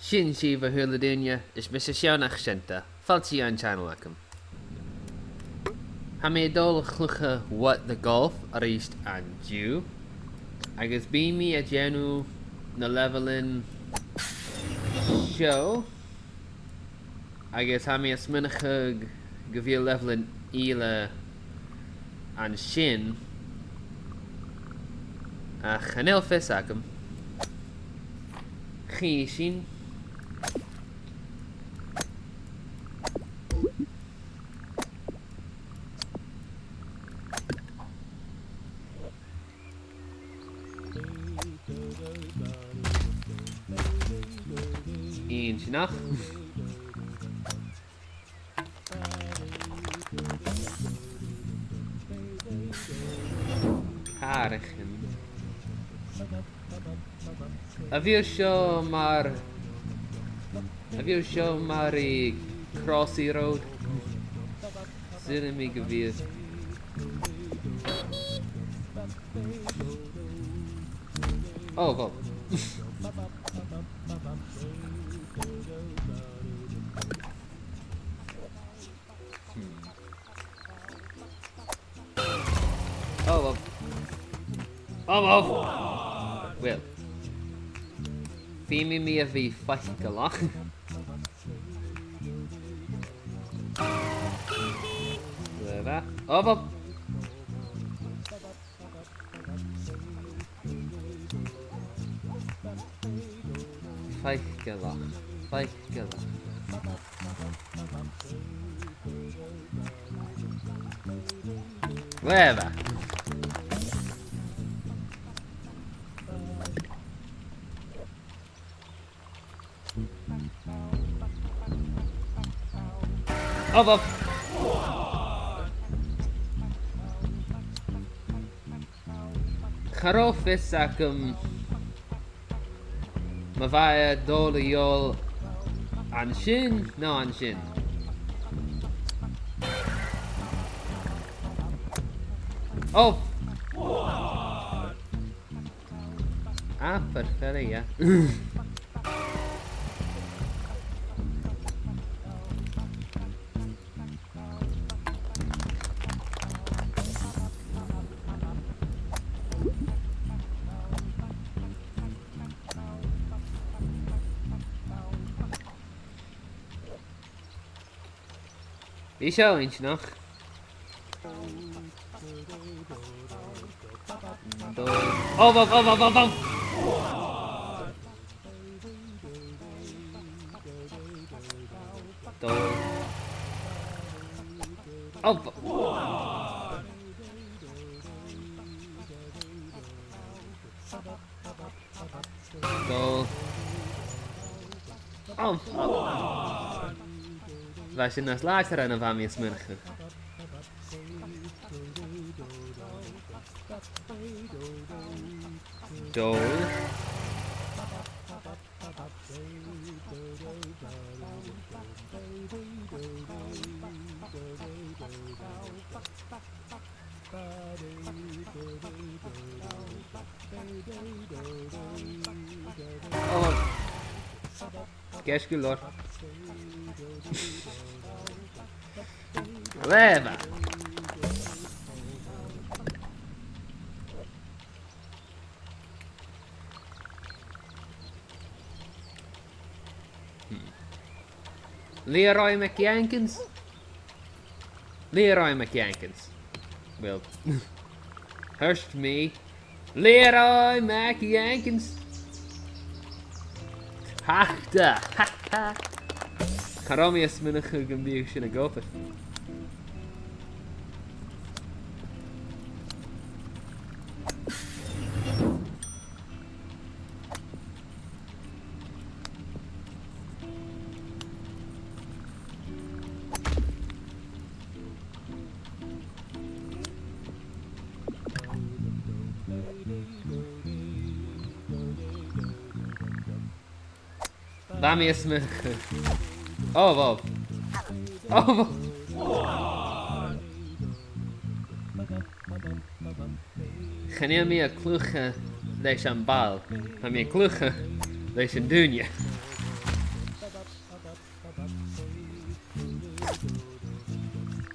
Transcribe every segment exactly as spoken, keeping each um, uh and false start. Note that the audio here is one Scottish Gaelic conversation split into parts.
Sin sibh, a h-uile duine, is mise Seonaidh Seunta. Fàilte dhan channel agam. Tha mi a' dol a chluich What the Golf a-rithist an-diugh, agus bidh mi a' dèanamh na leibheilean seo, agus tha mi a' smaoineachadh gu bheil leibheilean eile an sin, ach chan eil fios agam. Chì sinn. Inntinneach. Càraichean. A bheil seo mar, a bheil seo mar aig Crossy Road? Saoilidh mi gu bheil. Oh, wow. Hmm. Oh, wow. Oh, wow. Well. Feumaidh mi a bhith faiceallach. Glè mhath. Oh, wow. Faiceallach, faiceallach. Glè mhath. Obh, obh. Cha robh fios agam ma bha e a' dol a dhol an sin no an sin. Obh. Ah, perfect, yeah. Bidh seo inntinneach. Dol. Obh, obh, obh, obh, obh, obh! Dol. Obh. Dol. Oh, oh. Bha sin nas làidire na bha mi a' smaoineachadh. Dol. Oh. Ceart gu leòr. Glè mhath. Hmm. Leroy McJenkins? Leroy McJenkins. Well, thuirt mi Leroy McJenkins. Ha, da, ha, ha. Cha robh mi a' smaoineachadh gum biodh sin ag obair. Bha mi a' smaoineachadh. Oh, wow. Oh, wow. Chan eil mi a' cluiche leis a' bhall, tha mi a' cluiche leis an duine.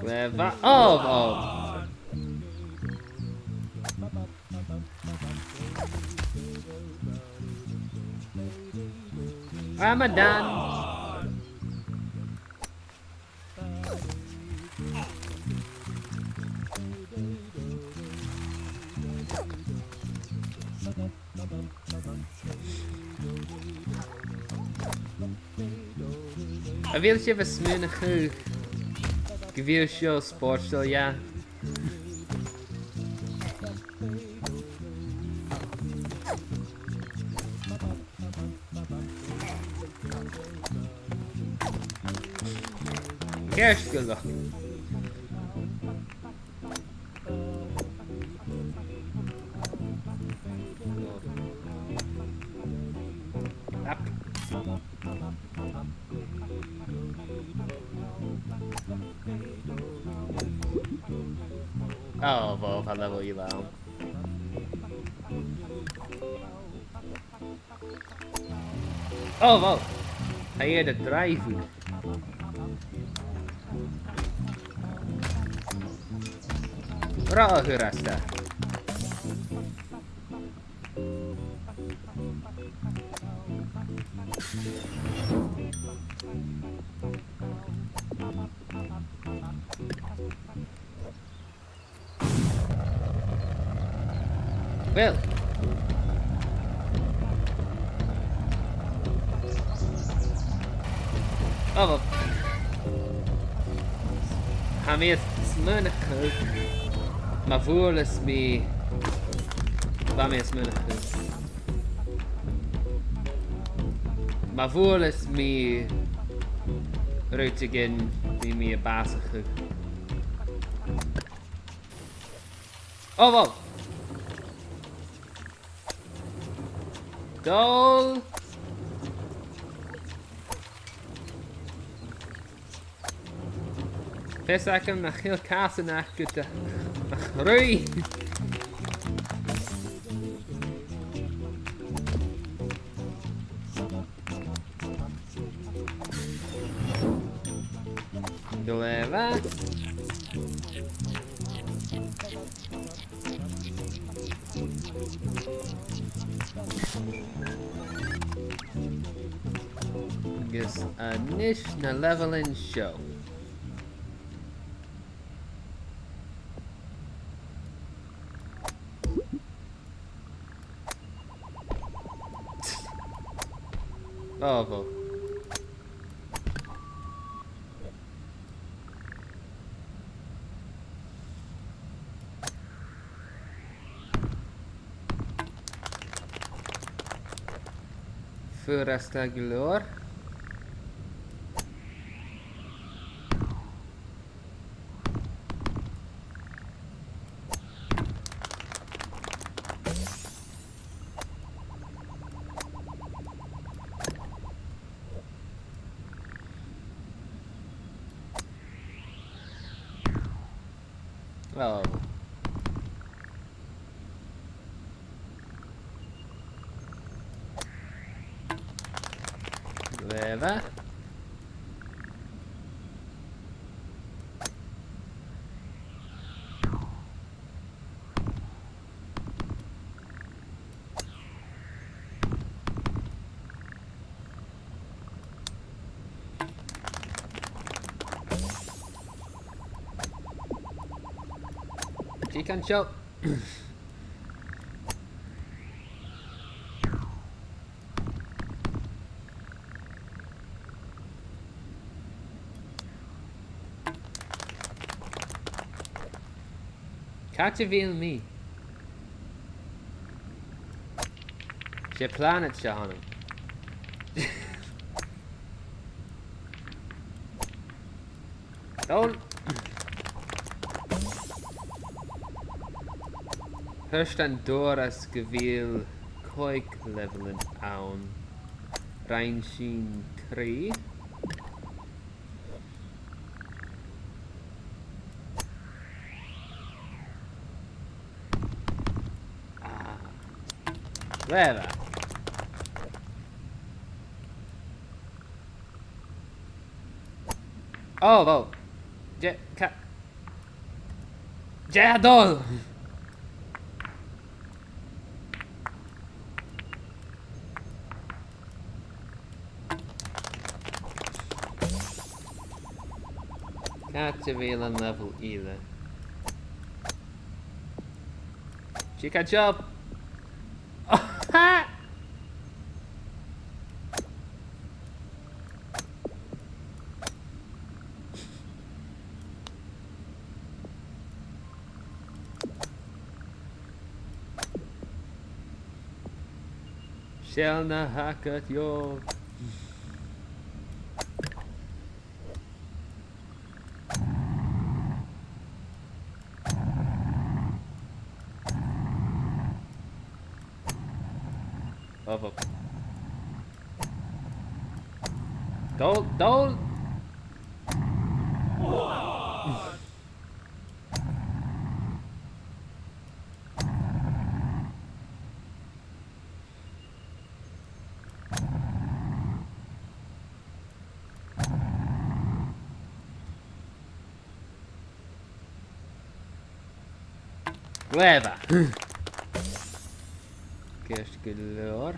Glè mhath. Oh, oh. Ramadan. A bheil sibh a' smaoineachadh gu bheil seo spòrsail, yeah? Ceart gu leòr. Up. Oh, bha, bha level eile ann. Oh, wow. Tha iad a' dràibheadh. Ro fhurasta. Well. Oh, well. Tha mi a' smaoineachadh, ma bhuaileas mi, bha mi a' smaoineachadh, ma bhuaileas mi rudeigin, bidh mi a' bàsachadh. Oh, wow. Dol. Fios agam nach eil càsan agad ach ruith. Glè mhath. Agus a-nis na leibheilean seo. Oh, wow. Furasta gu leòr. Oh. Glè mhath. Dè tha seo? Càit a bheil mi? 'S e planaid seo a th' annam. Dol. Thuirt an doras gu bheil còig leibheilean ann. Rinn sinn trì. Ah. Glè mhath. Oh, wow. Dè, cà, Dè tha dol? Càit a bheil an level eile? Chica jump! Seall na th' agad, Joe. Abh, abh. Dol, dol! Glè mhath. Ceart gu leòr.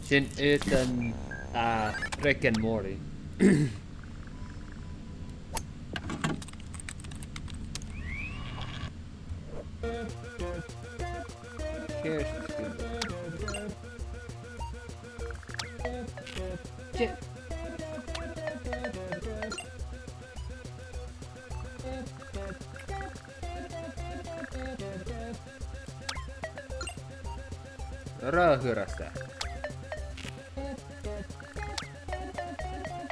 Sin aodann, ah, Rick and Morty. Ceart gu leòr. Shit. Ro fhurasta.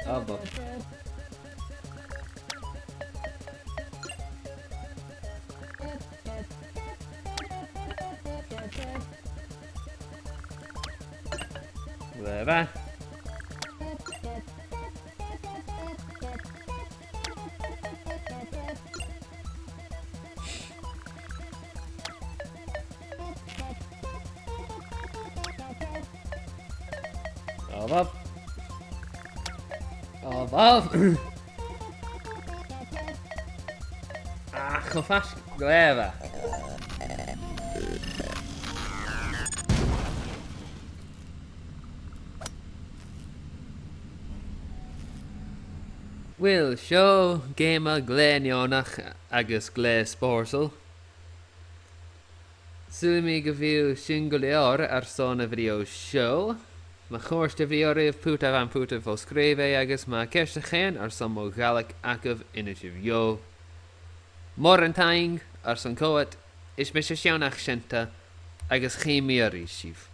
Abh, abh. Glè mhath. Abh, abh. Abh, abh. Ah, cho faisg, glè mhath. Uill, seo geama glè neònach agus glè spòrsail. Saoilidh mi gu bheil sin gu leòr airson a' bhideo seo. Ma chòrd a' bhideo ribh, put am putan fo-sgrìobhadh agus ma tha ceist agaibh airson mo Ghàidhlig agaibh, innsibh dhomh. Mòran taing airson coimhead, is mise Seònach Seunta, agus chì mi a-rithist sibh.